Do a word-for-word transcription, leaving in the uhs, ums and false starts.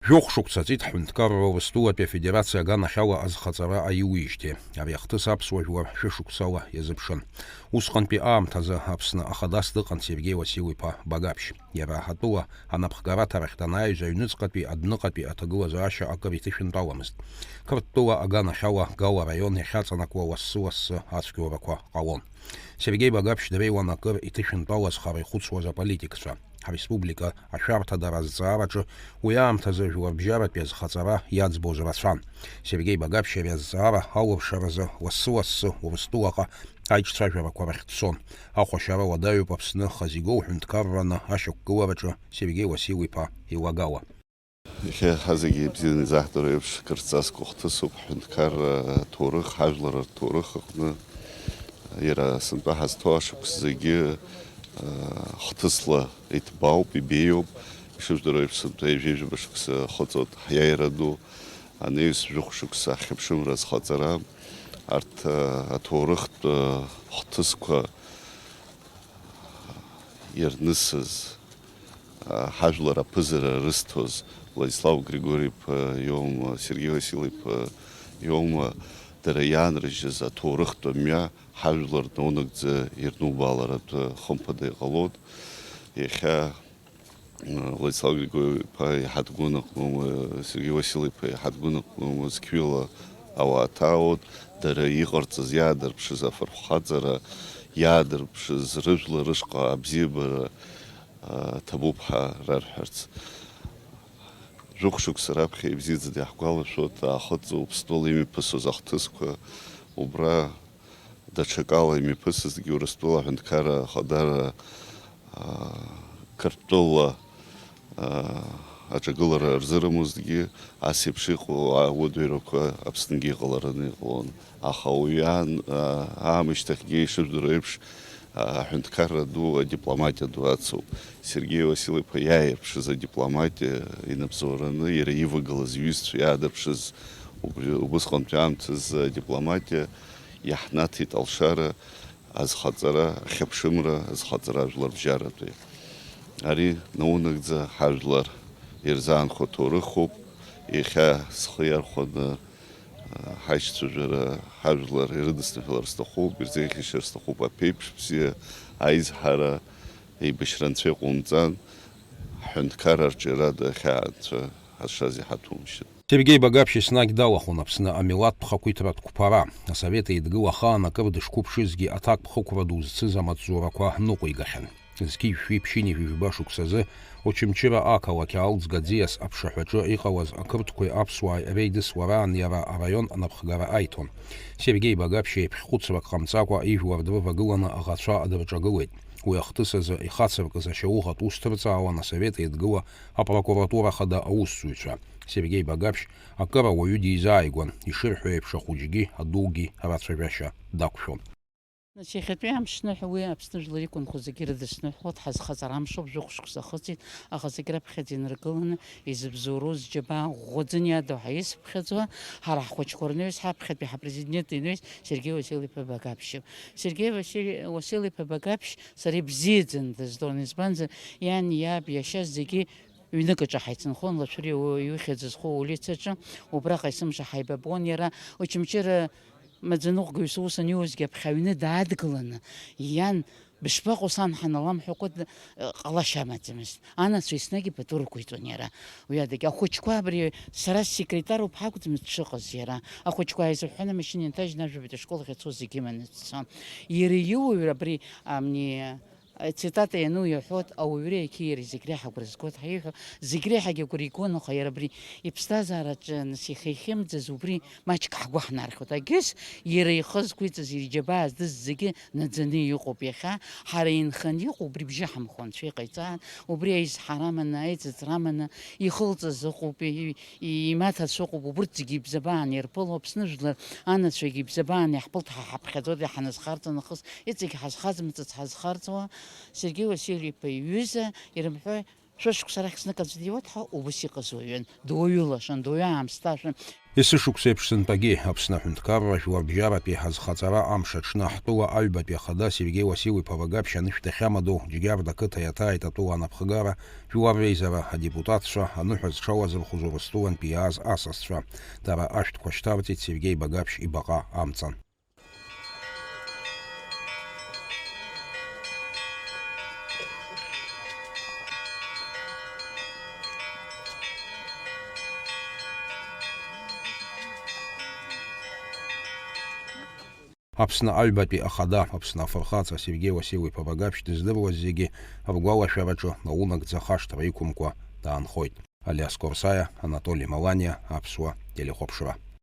Жәохә шықәса ҵит ҳҳәынҭқарра Урыстәылатәи Афедерациа аганахьала азхаҵара аиуижьҭеи. Ари ахҭыс аԥсуа жәлар шәышықәсала иазыԥшын. Усҟантәи аамҭазы Аԥсны ахадас дыҟан Сергеи Уасил-иԥа Багаԥшь. Иара атәыла анапхгараҭарахь данааиз аҩныҵҟатәи адәныҟатәи аҭагылазаашьа акыр иҭышәынтәаламызт. Қырҭтәыла аганахьала Гала араион иахьаҵанакуа лассы-лассы ацәгьоурақәа ҟалон. Сергеи Багаԥшь дреиуан акыр иҭышәынтәалаз хара ихәыцуаз аполитикцәа. Ҳреспублика ашәарҭадара азҵаараҿы уи аамҭазы жәларбжьаратәи азхаҵара иаӡбоз рацәан. Сергеи Багаԥшь ари азҵаара алыршаразы лассы-лассы Урыстәылаҟа аиҿцәажәарақәа рахь дцон. Ахәашьара уадаҩуп Аԥсны хазигоу ҳәынҭқарраны ашьақәгылараҿы Сергеи Уасил-иԥа илагала. Иахьа ҳазегьы ибзианы изаҳдыруа еиԥш, кырҵасқәа хҭысуп ҳҳәынҭқарра аҭоурых, ҳажәлар рҭоурых аҟны. Иара сынтәа ҳазҭоу ашықәс зегьы, а, хҭысла иҭбаауп, ибеиоуп. Ишыжәдыруа еиԥш, сынтәа ҩажәижәаба шықәса ахыҵуеит ҳиааира ду, анаҩс жәохә шықәса ахьыԥшымра азхаҵара. Арҭ, а, аҭоурыхтә, а, хҭысқәа ирнысыз, а, ҳажәлар аԥызара рызҭоз Владислав Григори-иԥа иоума, Сергеи Васил-иԥа иоума, дара иаанрыжьыз аҭоурыхтә мҩа ҳажәлар наунагӡа ирнубааларатәы хымԥада иҟалоит. Иахьа, а, Владислав Григори-иԥа иҳадгәынаҟноума, Сергеи Васил-иԥа иҳадгәынаҟноума, зқьҩыла ауаа ҭаауеит, дара иҟарҵаз, иаадырԥшыз афырхаҵара, иаадырԥшыз рыжәлар рышҟа абзиабара, а, ҭабуп ҳәа рарҳәарц. Жәохә шықәса раԥхьа ибзиаӡаны иаҳгәалашәоит, аахыҵ Уԥстәыла имҩаԥысуаз ахҭысқәа, убра даҽакала имҩаԥысызгьы, Урыстәыла аҳәынҭқарра ахадара, а, Қырҭтәыла, а, аҿагылара рзырымузҭгьы, ас еиԥш иҟоу ауадаҩрақәа Аԥсныгьы иҟалараны иҟалон. Аха уи аан-, а-, аамышьҭахьгьы, ишыжәдыруа еиԥш, а-, аҳәынҭқарра ду адипломатиа ду ацуп. Сергеи Васил-иԥа иааирԥшыз адипломатиа инапҵаураны, иара ивагылаз иҩызцәа иаадырԥшыз убри, убысҟантәи аамҭазы адипломатиа иаҳнаҭеит алшара азхаҵара, ахьыԥшымра азхаҵара ажәларбжьаратәи. Ари наунагӡа ҳажәлар ирзаанхо ҭоурыхуп. Иахьа схы иархәаны, а, ҳаишьцәажәара ҳажәлар ирыдысныҳәалар сҭахуп, ирзеиӷьашьар сҭахуп аԥеиԥш бзиа, аизҳара, еибашьра анцәа иҟоумҵан, ҳҳәынҭқарра арҿиара ду ахьаа анцәа ҳазшаз иҳаҭумшьын. Сергеи Багаԥшь еснагь далахәын Аԥсны амилаҭтә хақәиҭратә қәԥара, асовет еидгыла ахаан акыр дышқәыԥшызгьы аҭакԥхықәра ду зцыз амаҵзурақәа ныҟәигахьан. Зқьи жәшәи ԥшьынҩажәи жәба шықәсазы Очамчыра ақалақь аалӡга аӡиас аԥшаҳәаҿы иҟалаз ақырҭқәеи аԥсуааи реидыслараан иара араион анапхгара аиҭон. Сергеи Багаԥшь еиԥхьхәыцрак ҟамҵакәа ижәлар дрывагыланы аӷацәа дырҿагылеит. Уи ахҭыс азы ихацыркыз ашьауӷатә ус ҭырҵаауан асовет еидгыла апрокуратура хада аусзуҩцәа. Сергеи Багаԥшь акыр ауаҩы дизааигәан, ишырҳәо еиԥш, ахәыҷгьы адугьы рацәажәашьа дақәшәон. Нас иахьатәи амш ныҳәа уи Аԥсны жәлар иқәынхо зегьы ирыдысныҳәалоит, ҳазхаҵара амшоуп, жәохә шықәса ахыҵит, аха зегь раԥхьаӡа инаргыланы изыбзоуроу зџьабаа ӷәӷәаӡаны иадоу ҳаисԥхьаӡо, ҳара ҳхәыҷқәа рнаҩс ҳаԥхьатәи ҳапрезидент инаҩс Сергеи Васил-иԥа Багаԥшь. Сергеи Василь-, Васил-иԥа Багаԥшь сара ибзиаӡаны дыздыруан, избанзар, иан, иаб, иашьа зегьы ҩнык аҿы ҳаицынхон, Лашәыр иу-, иухьӡ зху аулицаҿы, убраҟа есымша ҳаибабон. Иара Очамчыра маӡаныҟәгаҩыс аус аниуазгьы аԥхьа аҩны даадгыланы, иан, бышԥаҟоу, сан, ҳаналамҳәакәа д-, ҟалашьа амаӡамызт. Анацәа еснагь ипату рықәиҵон иара. Уи адагьы ахәыҷқәа абри сара ссекретаруп ҳакәӡамызт дшыҟаз иара. Ахәыҷқәа ааизырҳәҳәан амашьына инҭажьны ажәабатәи ашкол ахь ицоз зегьы иманы дцон. Иара иуаҩра абри, амни, Цитата иану иаҳәоит, ауаҩреи ақьиареи зегь реиҳа агәра згоит ҳәа иҳәо, зегь реиҳагьы агәра игон, аха иара абри иԥсҭазаараҿы, нас, ихихьымӡаз убри маҷк ҳгәы ҳнархьуеит. Агьыс иара ихы зқәиҵаз, иџьабаа здыз зегьы наӡаны иҟоуп. Иахьа ҳара инханы иҟоу убри бжьы ҳамхон, анцәа иҟаиҵааит, убри аизҳара аманы, аиҵыҵра аманы ихылҵыз ыҟоуп, и-, и-, имаҭацәа ыҟоуп, убырҭ зегьы ибзабаан ирԥыло, Аԥсны жәлар анацәагьы ибзабаан иаҳԥылт, ҳа ҳаԥхьаӡоит, иҳаназхарҵо нахыс, иҵегь ҳазхаз мыцыц ҳазхарҵуа. Сергеи Василь-иԥа иҩыза ирымҳәои, Шәышықәса рахь знык аӡә диуеит ҳәа убыс иҟаз уаҩын, дуаҩы лашан, дуаҩы аамсҭашәан. Есышықәса еиԥш сынтәагьы Аԥсны аҳәынҭқарра жәларбжьаратәи азхаҵара амш аҽны ҳтәыла аҩбатәи ахада Сергеи Уасил-иԥа Вагаԥшь анышә дахьамадоу Џьгьарда ақыҭа иаҭааит атәыла анапхгара, жәлар реизара, адепутатцәа, аныҳәа зҽалазырхәыз Урыстәылантәи иааз асасцәа. Дара ашәҭқәа шьҭарҵеит Сергеи Багаԥшь ибаҟа амҵан. Аԥсны аҩбатәи ахада, Аԥсны афырхаҵа Сергеи Уасил-иԥа Багаԥшь дыздыруаз зегьы ргәалашәараҿы наунагӡа хашҭра иқәымкәа даанхоит. Алиас Корсаиа, Анатоли Маланиа, Аԥсуа телехәаԥшра.